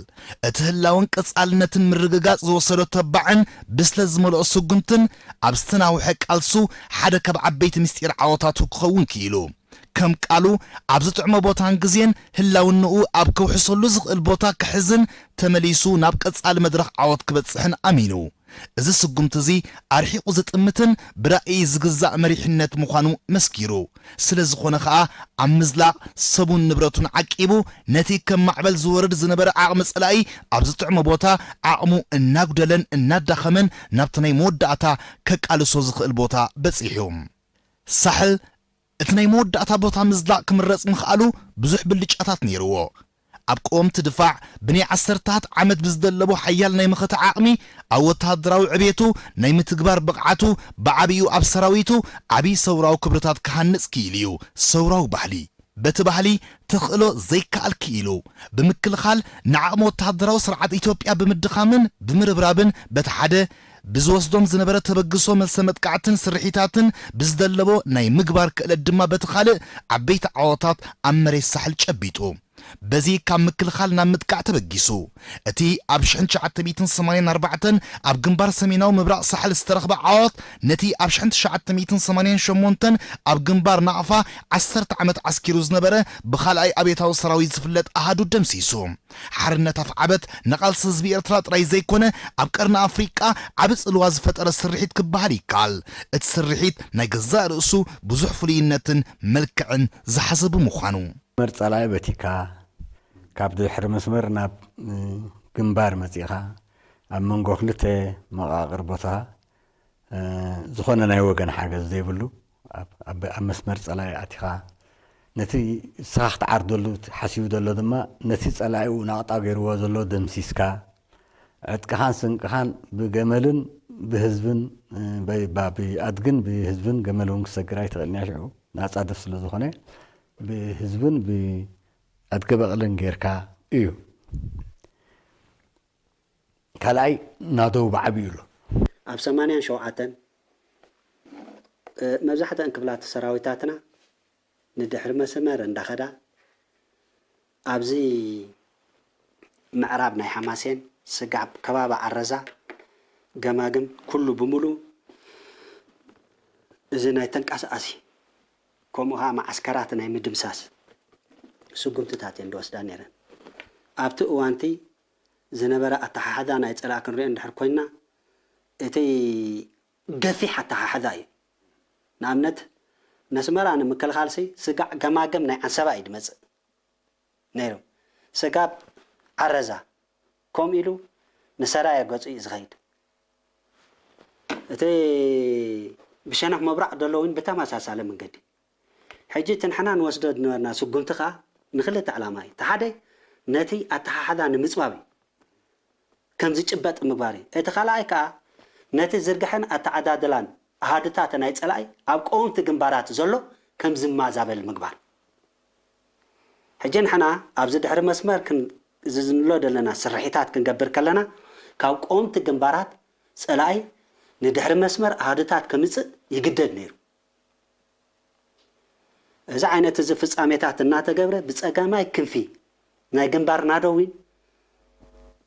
እቲ ህላወን ቀጻልነትን ምርግጋጽ ዝወሰዶ ተባዕን ብስለት ዝመልኦ ስጉምትን ኣብ ዝተናውሐ ቃልሱ ሓደ ካብ ዓበይቲ ምስጢር ዓወታቱ ክኸውን ክኢሉ። ከም ቃሉ ኣብ ዝጥዕሞ ቦታን ግዜን ህላውንኡ ኣብ ከውሕሰሉ ዝኽእል ቦታ ክሕዝን ተመሊሱ ናብ ቀጻሊ መድረኽ ዓወት ክበጽሕን ኣሚኑ። እዚ ስጉምቲ እዚ ኣርሒቑ ዝጥምትን ብራእይ ዝግዛእ መሪሕነት ምዃኑ መስኪሩ። ስለ ዝኾነ ኸኣ ኣብ ምዝላቕ ሰቡን ንብረቱን ዓቂቡ ነቲ ከም ማዕበል ዝወርድ ዝነበረ ዓቕሚ ጸላኢ ኣብ ዝጥዕሞ ቦታ ዓቕሙ እናጉደለን እናዳኸመን ናብቲ ናይ መወዳእታ ከቃልሶ ዝኽእል ቦታ በጺሑ። ሳሕል እቲ ናይ መወዳእታ ቦታ ምዝላቕ ክምረጽ ምኽኣሉ ብዙሕ ብልጫታት ነይርዎ። ኣብ ቀወምቲ ድፋዕ ብናይ ዓሰርታት ዓመት ብዝደለቦ ሓያል ናይ መኸተ ዓቕሚ ኣብ ወተሃደራዊ ዕቤቱ ናይ ምትግባር ብቕዓቱ ብዓቢኡ ኣብ ሰራዊቱ ዓቢ ሰውራዊ ክብርታት ክሃንጽ ክኢሉ እዩ። ሰውራዊ ባህሊ በቲ ባህሊ ተኽእሎ ዘይከኣል ክኢሉ ብምክልኻል ንዓቕሚ ወተሃደራዊ ስርዓት ኢትዮጵያ ብምድኻምን ብምርብራብን በቲ ሓደ ብዝወስዶም ዝነበረ ተበግሶ መልሰ መጥቃዕትን ስርሒታትን ብዝደለቦ ናይ ምግባር ክእለት ድማ በቲ ካልእ ዓበይቲ ዓወታት ኣብ መሬት ሳሕል ጨቢጡ። በዚ ካብ ምክልኻል ናብ ምጥቃዕ ተበጊሱ። እቲ ኣብ ሽሕን ትሽዓተ ሚእትን ሰማንያን ኣርባዕተን ኣብ ግንባር ሰሜናዊ ምብራቕ ሳሕል ዝተረኽበ ዓወት ነቲ ኣብ ሽሕን ትሽዓተ ሚእትን ሰማንያን ሸሞንተን ኣብ ግንባር ናቕፋ ዓሰርተ ዓመት ዓስኪሩ ዝነበረ ብኻልኣይ ኣብዮታዊ ሰራዊት ዝፍለጥ ኣሃዱ ደምሲሱ። ሓርነት ኣፍዓበት ንቓልሲ ህዝቢ ኤርትራ ጥራይ ዘይኮነ ኣብ ቀርኒ ኣፍሪቃ ዓቢ ጽልዋ ዝፈጠረ ስርሒት ክበሃል ይከኣል። እቲ ስርሒት ናይ ገዛእ ርእሱ ብዙሕ ፍሉይነትን መልክዕን ዝሓዘ ብምዃኑ። መስመር ጸላኢ በቲካ፣ ካብ ድሕሪ መስመር ናብ፣ እ፣ ግንባር መጺኻ፣ ኣብ መንጎ ክልተ መቓቕር ቦታ፣ እ፣ ዝኾነ ናይ ወገን ሓገዝ ዘይብሉ፣ ኣብ፣ ኣብ፣ ኣብ መስመር ጸላኢ ኣቲኻ፣ ነቲ ንስኻ ክትዓርደሉ ሓሲቡ ዘሎ ድማ፣ ነቲ ጸላኢኡ ናቕጣ ገይርዎ ዘሎ ደምሲስካ፣ ዕጥቅኻን ስንቅኻን ብገመልን ብህዝብን፣ እ፣ ብ-፣ ብ-፣ ብኣድግን ብህዝብን ገመል እውን ክሰግር ኣይትኽእልን እያ። ሽዑ ናጻድፍ ስለ ዝኾነ ብህዝብን ብኣድገ በቕልን ጌርካ እዩ። ካልኣይ ናደው ብዓቢኡ ኣሎ። ኣብ ሰማንያን ሸውዓተን፣ እ፣ መብዛሕትአን ክፍላት ሰራዊታትና ንድሕሪ መስመር እንዳኸዳ ኣብዚ ምዕራብ ናይ ሓማሴን፣ ስጋብ ከባቢ ዓረዛ፣ ገማግም፣ ኩሉ ብምሉ እዚ ናይ ተንቀሳቓሲ፣ ከምኡ ኸዓ መዓስከራት ናይ ምድምሳስ ስጉምትታት እየን ዝወስዳ ነይረን። ኣብቲ እዋንቲ ዝነበረ ኣተሓሕዛ ናይ ጸላኢ ክንሪኦ እንድሕር ኮይንና፣ እቲ ገፊሕ ኣተሓሕዛ እዩ። ንኣብነት፣ ነስመራ ንምክልኻልሲ ስጋዕ ገማግም ናይ ዓንሰባ እዩ ዝመጽእ ነይሩ። ስጋብ ዓረዛ፣ ከምኡ ኢሉ ንሰራየ ገጹ እዩ ዝኸይድ። እቲ ብሸነኽ ምብራቕ ዘሎ እውን ብተመሳሳሊ መንገዲ። ሕጂ እቲ ንሕና ንወስዶ ዝነበርና ስጉምቲ ከኣ ንኽልተ ዕላማ እዩ። እቲ ሓደ ነቲ ኣተሓሕዛ ንምጽባብ እዩ፣ ከም ዝጭበጥ ምግባር እዩ። እቲ ካልኣይ ከኣ ነቲ ዝርግሐን ኣተዓዳድላን ኣሃዱታት ናይ ጸላኢ ኣብ ቀወምቲ ግንባራት ዘሎ ከም ዝማዛበል ምግባር። ሕጂ ንሕና ኣብዚ ድሕሪ መስመር ክን-፣ እዚ ዝንሎ ዘለና ስርሒታት ክንገብር ከለና ካብ ቀወምቲ ግንባራት ጸላኢ ንድሕሪ መስመር ኣሃዱታት ከምጽእ ይግደድ ነይሩ። እዚ ዓይነት እዚ ፍጻሜታት እናተገብረ ብጸጋማይ ክንፊ ናይ ግንባር ናደው እውን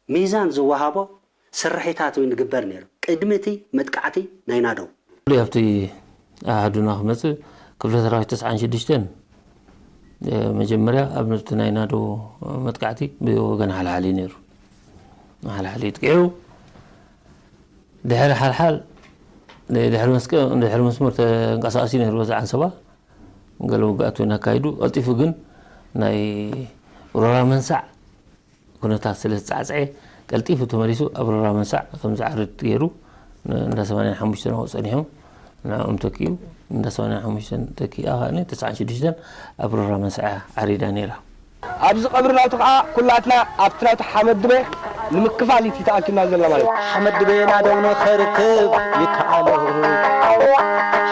ሚዛን ዝወሃቦ ስርሒታት እውን ይግበር ነይሩ ቅድሚ እቲ መጥቃዕቲ ናይ ናደው። ኣብቲ ኣሃዱና ክመጽእ ክፍለ ሰራዊት ተስዓን ሽዱሽተን መጀመርያ ኣብ ነቲ ናይ ናደው መጥቃዕቲ ብወገን ሓልሓሊ ነይሩ። ሓልሓሊ ይጥቅዑ። ድሕሪ ሓልሓል፣ ድሕሪ መስቀ-፣ ድሕሪ መስመር ተንቀሳቐሲ ነይሩ በዚ ዓንሰባ። ገለ ውግኣት እውን ኣካይዱ። ቀልጢፉ ግን ናይ ሮራ መንሳዕ ኩነታት ስለ ዝጻዕጸዐ፣ ቀልጢፉ ተመሊሱ ኣብ ሮራ መንሳዕ ከም ዝዓርድ ገይሩ፣ ን-፣ እንዳ ሰማንያን ሓሙሽተን ኣብኡ ጸኒሖም፣ ንዕኦም ተኪኡ፣ እንዳ ሰማንያን ሓሙሽተን ተኪኣ ከኣ ተስዓን ሽዱሽተን ኣብ ሮራ መንሳዕ ዓሪዳ ነይራ። ኣብዚ ቀብሪ ናቱ ከኣ ኩላትና ኣብቲ ናቱ ሓመድ ድበ ንምክፋል እዩ ተኣኪብና ዘለና ማለት እዩ። ሓመድ ድበ ናደው ንኸርክብ ይከኣሎ።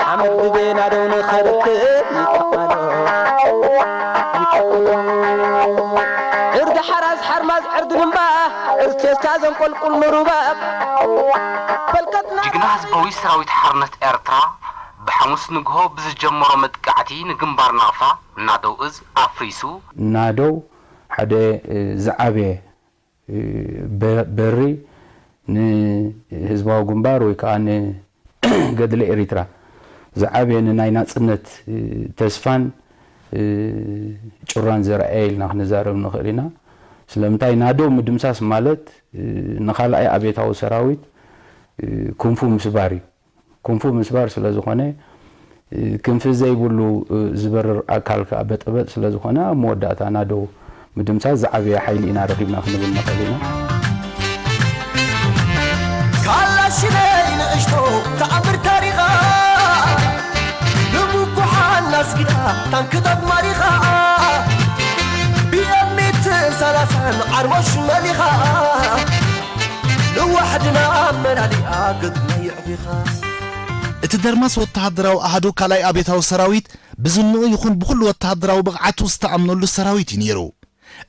ሓመድ ድበ ናደው ንኸርክብ ይከኣሎ። ይከኣሎ። ዕርዲ ሓራስ ሓርማዝ ዕርዲ ንምባ፣ ዕርዲ ፌስታ ዘንቆልቁል ንሩባ። በልከትና ጅግና ህዝባዊ ሰራዊት ሓርነት ኤርትራ ብሓሙስ ንግሆ ብዝጀመሮ መጥቃዕቲ ንግንባር ናቕፋ ናደው እዝ ኣፍሪሱ። ናደው ሓደ፣ እ፣ ዝዓበየ፣ እ፣ በ-፣ በሪ ንህዝባዊ ግንባር ወይ ከዓ ንገድሊ ኤሪትራ ዝዓበየ ንናይ ናጽነት፣ እ፣ ተስፋን፣ እ፣ ጭራን ዘርኣየ ኢልና ክንዛረብ ንኽእል ኢና። ስለምንታይ ናደው ምድምሳስ ማለት፣ እ፣ ንኻልኣይ ኣብዮታዊ ሰራዊት፣ እ፣ ክንፉ ምስባር እዩ። ክንፉ ምስባር ስለ ዝኾነ፣ እ፣ ክንፊ ዘይብሉ፣ እ፣ ዝበርር ኣካል ከኣ በጠበጥ ስለ ዝኾነ፣ ኣብ መወዳእታ ናደው ምድምሳስ ዝዓበየ ሓይሊ ኢና ረኺብና ክንብል ንኽእል ኢና። ካላሽነይ ንእሽቶ ተኣምር ታሪኻ፣ ንምኩሓን ኣስጊዳ ታንክታት ማሪኻ፣ ብኤም ሚትን ሰላሳን ዓርሞሽ መሊኻ፣ ንዋሕድና ኣመላሊኣ ገድላ የዕቢኻ። እቲ ደርማስ ወተሃደራዊ ኣሃዱ ካልኣይ ኣብዮታዊ ሰራዊት ብዝንኡ ይኹን ብኹሉ ወተሃደራዊ ብቕዓቱ ዝተኣምነሉ ሰራዊት እዩ ነይሩ።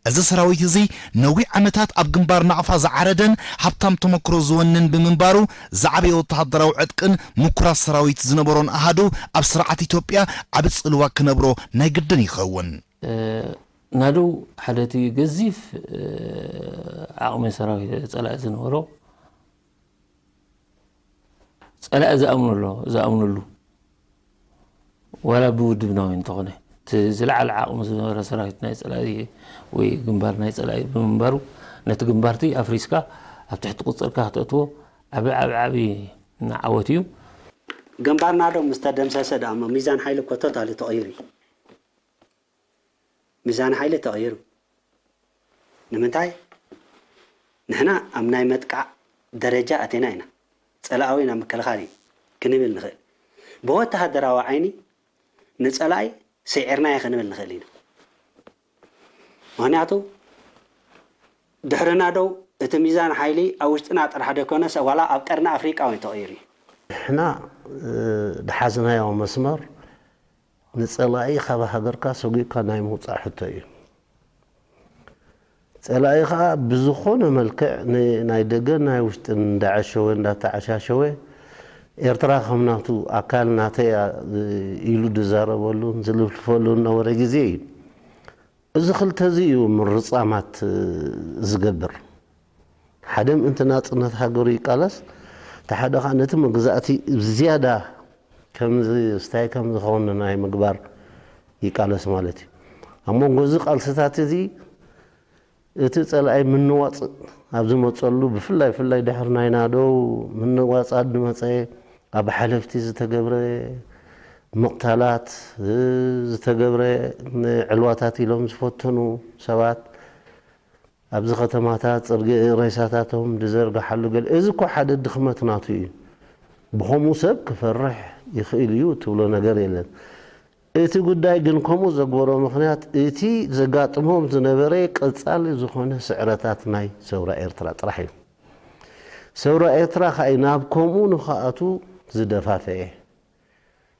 እዚ ሰራዊት እዚ ነዊሕ ዓመታት ኣብ ግንባር ናቕፋ ዝዓረደን ሃብታም ተመክሮ ዝወንን ብምንባሩ፣ ዝዓበየ ወተሃደራዊ ዕጥቅን ምኩራት ሰራዊት ዝነበሮን ኣሃዱ ኣብ ስርዓት ኢትዮጵያ ዓቢ ጽልዋ ክነብሮ ናይ ግድን ይኸውን። እ፣ ናደው ሓደ እቲ ገዚፍ፣ እ፣ ዓቕሚ ሰራዊት ጸላኢ ዝነበሮ፣ ጸላኢ ዝኣምነሉ፣ ዝኣምነሉ፣ ዋላ ብውድብና ወይ እንተኾነ፣ እቲ ዝለዓለ ዓቕሚ ዝነበረ ሰራዊት ናይ ጸላኢ ወይ ግንባር ናይ ጸላኢ ብምንባሩ፣ ነቲ ግንባርቲ ኣፍሪስካ ኣብ ትሕቲ ቁጽርካ ክተእትዎ ዓቢ፣ ዓቢ፣ ዓቢ ዓወት እዩ። ግንባር ናደው ምስ ተደምሰሰ ደኣ እሞ ሚዛን ሓይሊ እኮ ቶታሊ ተቐይሩ እዩ። ሚዛን ሓይሊ ተቐይሩ። ንምንታይ? ንሕና ኣብ ናይ መጥቃዕ ደረጃ ኣቲና ኢና። ጸላኣዊ ናብ ምክልኻል እዩ ክንብል ንኽእል። ብወተሃደራዊ ዓይኒ ንጸላኢ ስዒርናዮ ክንብል ንኽእል ኢና። ምኽንያቱ ድሕሪ ናደው እቲ ሚዛን ሓይሊ ኣብ ውሽጥና ጥራሕ ደይኮነስ ዋላ ኣብ ቀርኒ ኣፍሪቃ እውን ተቐይሩ እዩ። ንሕና፣ እ፣ ዝሓዝናዮ መስመር ንጸላኢ ካብ ሃገርካ ሰጒግካ ናይ ምውጻእ ሕቶ እዩ። ጸላኢ ኸኣ ብዝኾነ መልክዕ ን-፣ ናይ ደገን ናይ ውሽጥን እንዳዓሸወ እንዳተዓሻሸወ ኤርትራ ከም ናቱ ኣካል ናተይ እያ ኢሉ ዝዛረበሉን ዝልፍልፈሉን ዝነበረ ግዜ እዩ። እዚ ክልተ እዚ እዩ ምርጻማት ዝገብር። ሓደ ምእንቲ ናጽነት ሃገሩ ይቃለስ፣ እቲ ሓደ ኸኣ ነቲ መግዛእቲ ብዝያዳ ከም ዝስታይ ከም ዝኸውን ናይ ምግባር ይቃለስ ማለት እዩ። ኣብ መንጎ እዚ ቃልስታት እዚ እቲ ጸላኢ ምንዋጽ ኣብ ዝመጸሉ፣ ብፍላይ ፍላይ ድሕሪ ናይ ናደው ምንዋጽ ኣድመጸ፣ ኣብ ሓለፍቲ ዝተገብረ ምቕታላት፣ ዝተገብረ ዕልዋታት ኢሎም ዝፈተኑ ሰባት ኣብዚ ከተማታት ጽርጊ ሬሳታቶም ዝዘርግሓሉ ገለ፣ እዚ እኮ ሓደ ድኽመት ናቱ እዩ። ብኸምኡ ሰብ ክፈርሕ ይኽእል እዩ እትብሎ ነገር የለን። እቲ ጉዳይ ግን ከምኡ ዘግበሮ ምኽንያት እቲ ዘጋጥሞም ዝነበረ ቀጻሊ ዝኾነ ስዕረታት ናይ ሰውራ ኤርትራ ጥራሕ እዩ። ሰውራ ኤርትራ ከኣ ናብ ከምኡ ንኽኣቱ ዝደፋፍአ።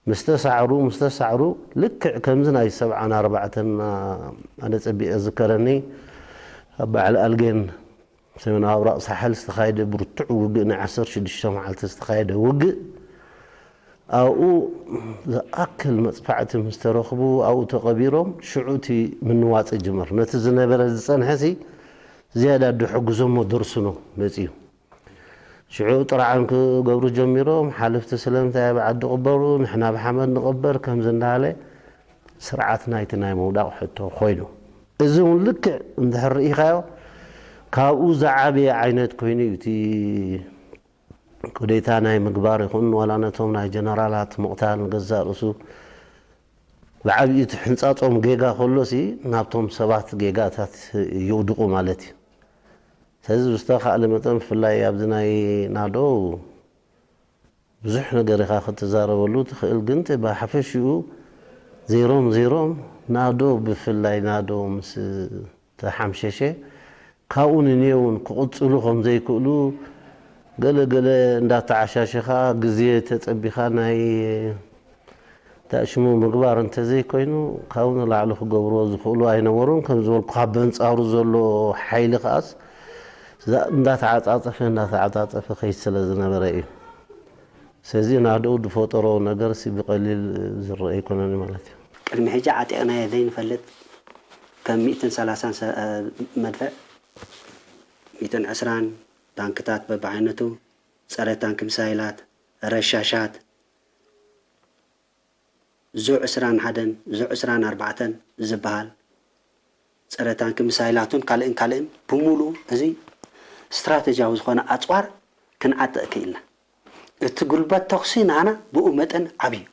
ምስ ተሳዕሩ፣ ምስ ተሳዕሩ፣ ልክዕ ከምዚ ናይ ሰብዓን ኣርባዕተን ኣነ ጸቢቐ ዝከረኒ ኣብ በዓል ኣልጌን ሰሜናዊ ኣብራቕ ሳሕል ዝተኻየደ ብርቱዕ ውግእ ናይ ዓሰርተ ሽዱሽተ መዓልቲ ዝተኻየደ ውግእ ኣብኡ ዝኣክል መጽፋዕቲ ምስ ተረኽቡ ኣብኡ ተቐቢሮም ሽዑ እቲ ምንዋጽ ይጅመር። ነቲ ዝነበረ ዝጸንሐሲ ዝያዳ ድሕግዞሞ ደርሱኖ መጺኡ። ሽዑ ጥርዓን ክገብሩ ጀሚሮም። ሓለፍቲ ስለምንታይ ኣብ ዓዲ ቅበሩ፣ ንሕና ብሓመድ ንቕበር ከምዚ እንዳለ ስርዓት ናይቲ ናይ ምውዳቕ ሕቶ ኮይኑ። እዚ እውን ልክዕ እንድሕር ርኢኻዮ ካብኡ ዝዓበየ ዓይነት ኮይኑ እዩ እቲ ኩዴታ ናይ ምግባር ይኹን ዋላ ነቶም ናይ ጀነራላት ምቕታል ንገዛእ ርእሱ ብዓብዩ እቲ ሕንጻጾም ጌጋ ከሎሲ ናብቶም ሰባት ጌጋታት ይውድቑ ማለት እዩ። ስለዚ ብዝተኻእለ መጠን ብፍላይ ኣብዚ ናይ ናዶ ብዙሕ ነገር ኢኻ ክትዛረበሉ ትኽእል፣ ግን እቲ ብሓፈሽኡ ዜሮም ዜሮም ናዶ ብፍላይ ናዶ ምስ ተሓምሸሸ ካብኡ ንኔውን ክቕጽሉ ከም ዘይክእሉ ገለ ገለ እንዳተዓሻሸኻ ግዜ ተጸቢኻ ናይ ታሽሙ ምግባር እንተዘይኮይኑ ካብኡ ንላዕሊ ክገብርዎ ዝኽእሉ ኣይነበሩን። ከም ዝበልኩኻ በንጻሩ ዘሎ ሓይሊ ከኣስ እዛ እንዳተዓጻጸፈ እንዳተዓጻጸፈ ከይድ ስለ ዝነበረ እዩ። ስለዚ ናደኡ ዝፈጠሮ ነገርሲ ብቐሊል ዝረአ ኣይኮነን ማለት እዩ። ቅድሚ ሕጂ ዓጢቕናዮ ዘይንፈልጥ ከም ሚእትን ሰላሳን ሰ- መድፍዕ፣ ሚእትን ዕስራን ታንክታት በብዓይነቱ፣ ጸረ ታንክ ሚሳይላት፣ ረሻሻት፣ ዙ ዕስራን ሓደን ዙ ዕስራን ኣርባዕተን ዝበሃል ጸረ ታንክ ሚሳይላቱን ካልእን ካልእን ብምሉኡ እዚ ስትራተጂያዊ ዝኾነ ኣጽዋር ክንዓጥቕ ክኢልና። እቲ ጉልበት ተኹሲ ናና ብኡ መጠን ዓብዩ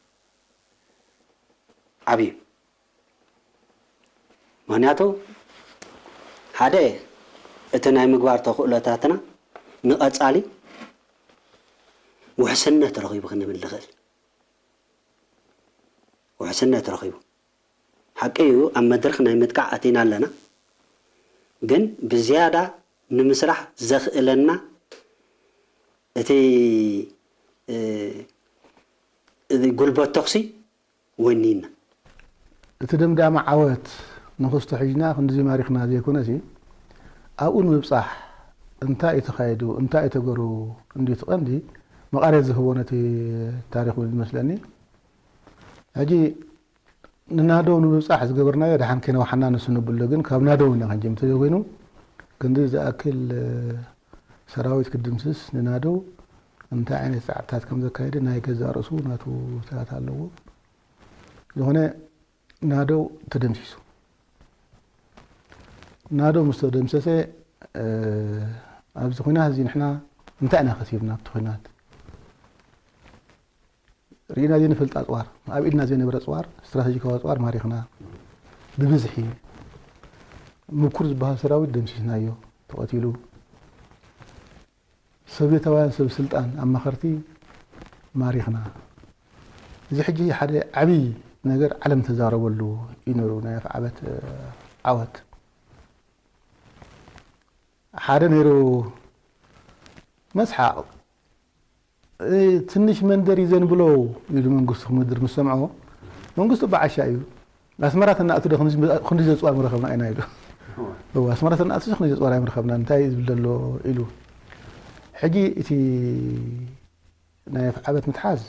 ዓብዩ። ምኽንያቱ ሓደ እቲ ናይ ምግባር ተኽእሎታትና ንቐጻሊ ውሕስነት ረኺቡ ክንብል ንኽእል። ውሕስነት ረኺቡ። ሓቂ እዩ፣ ኣብ መድረኽ ናይ ምጥቃዕ ኣቲና ኣለና። ግን ብዝያዳ ንምስራሕ ዘኽእለና እቲ፣ እ፣ እዚ ጉልበት ተኹሲ ወኒና። እቲ ደምዳሚ ዓወት ንኽስቶ ሒዝና ክንድዚ ማሪኽና ዘይኮነሲ፣ ኣብኡ ንምብጻሕ እንታይ እዩ ተኻይዱ፣ እንታይ እዩ ተገሩ እንድዩ እቲ ቀንዲ መቓርየት ዝህቦ ነቲ ታሪኽ እውን ዝመስለኒ። ሕጂ ንናደው ንምብጻሕ ዝገበርናዮ ደሓን ከይነውሓና ንሱ ንብሎ፣ ግን ካብ ናደው ኢና ክንጅምር ተዘይኮይኑ፣ ክንዲ ዝኣክል፣ እ፣ ሰራዊት ክድምስስ ንናደው እንታይ ዓይነት ጻዕርታት ከም ዘካየደ ናይ ገዛእ ርእሱ ናቱ ሰባት ኣለዎ። ዝኾነ ናደው ተደምሲሱ። ናደው ምስ ተደምሰሰ፣ እ፣ ኣብዚ ኹናት እዚ ንሕና እንታይ ኢና ከሲብና ኣብቲ ኹናት? ርኢና ዘይንፈልጥ ኣጽዋር፣ ኣብ ኢድና ዘይነበረ ኣጽዋር፣ ስትራተጂካዊ ኣጽዋር ማሪኽና። ብብዝሒ ምኩር ዝበሃል ሰራዊት ደምሲስናዮ፣ ተቐቲሉ። ሶቭየታውያን ሰብ ስልጣን ኣማኸርቲ ማሪኽና። እዚ ሕጂ ሓደ ዓብዪ ነገር ዓለም ተዛረበሉ እዩ ነይሩ፣ ናይ ኣፍዓበት፣ እ፣ ዓወት። ሓደ ነይሩ መስሓቕ። እ፣ ትንሽ መንደር ይዘን ብለው ኢሉ መንግስቱ ክምድር ምስ ሰምዖ፣ መንግስቱ በዓሻ እዩ። ኣስመራ ተናእቱ ዶ ክንዲ፣ ክንዲ ዘጽዋር ምረኸብና ኢና ኢሉ። እዋ፣ ኣስመራ ተናእቱ ክንዲ ዘጽዋር ኣይምረኸብና፣ እንታይ ዝብል ዘሎ ኢሉ። ሕጂ እቲ ናይ ኣፍዓበት ምትሓዝ፣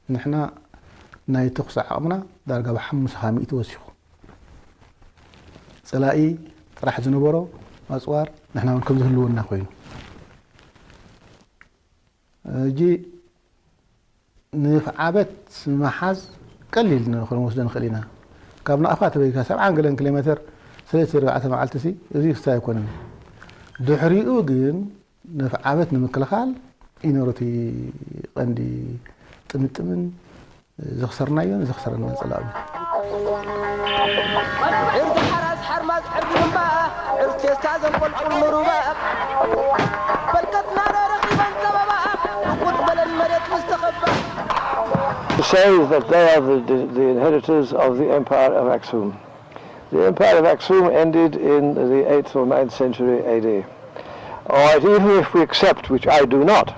ንሕና ናይ ተኹሲ ዓቕምና ዳርጋ ብሓሙሳ ሚእቲ ወሲኹ። ጸላኢ ጥራሕ ዝነበሮ ኣጽዋር ንሕና እውን ከም ዝህልወና ኮይኑ። ሕጂ ንፍዓበት ምሓዝ ቀሊል ን-፣ ክንወስዶ ንኽእል ኢና። ካብ ናቕፋ ተበጊካ ሰብዓን ገለን ኪሎ ሜተር፣ ሰ-፣ ሰለስተ ኣርባዕተ መዓልቲ ሲ እዚ ክስታይ ኣይኮነን። ድሕሪኡ ግን ነፍዓበት ንምክልኻል ኢነሮቲ ቀንዲ ጥምጥምን ዘኽሰርናዮን ዘኽሰረና ጸላእዩ። ዕርዲ ሓራስ ሓርማዝ ዕርዲ ግንባ ዕርዲ ቴስታ ዘንቆልቁል ንሩባ በልቀትና ረኺበን ጸበባ ቁጥ በለን መሬት ምስ ተኸባ to say that they are the, the inheritors of the Empire of Aksum. The Empire of Aksum ended in the eighth or ninth century A D. All right, even if we accept, which I do not,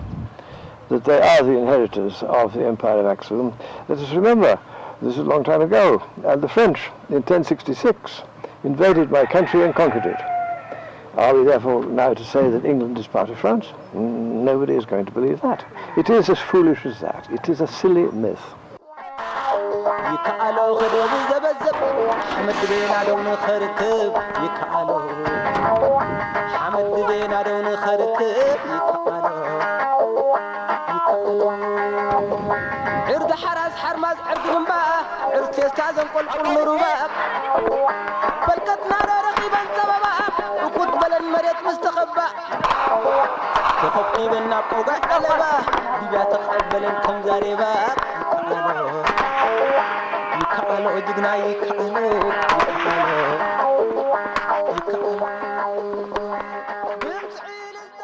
that they are the inheritors of the Empire of Aksum, let us remember this is a long time ago, and the French in ten sixty-six invaded my country and conquered it. Are we therefore now to say that England is part of France? Nobody is going to believe that. It is as foolish as that. It is a silly myth. ይከኣሎ ከደቡ ዘበዘብ ሓመድ ቤና ደው ንኸርክብ ይከኣሎ ሓመድ ቤና ደው ንኸርክብ ይከኣሎ ይከኣሎ ዕርዲ ሓራስ ሓርማዝ ዕርዲ ግንባ ዕርዲ ቴስታ ዘንቆልቁል ንሩባ በልቀትና ረኺበን ጸበባ እኩት በለን መሬት ምስ ተኸባ ተኸቢበን ናብ ቆጋ ጠለባ ሊብያ ተቐበለን ከም ዛሬባ ይከኣሎ ይከኣሎ ጅግና ይከኣሎ ይከኣሎ ይከኣሎ ድምፂ ዕልልታ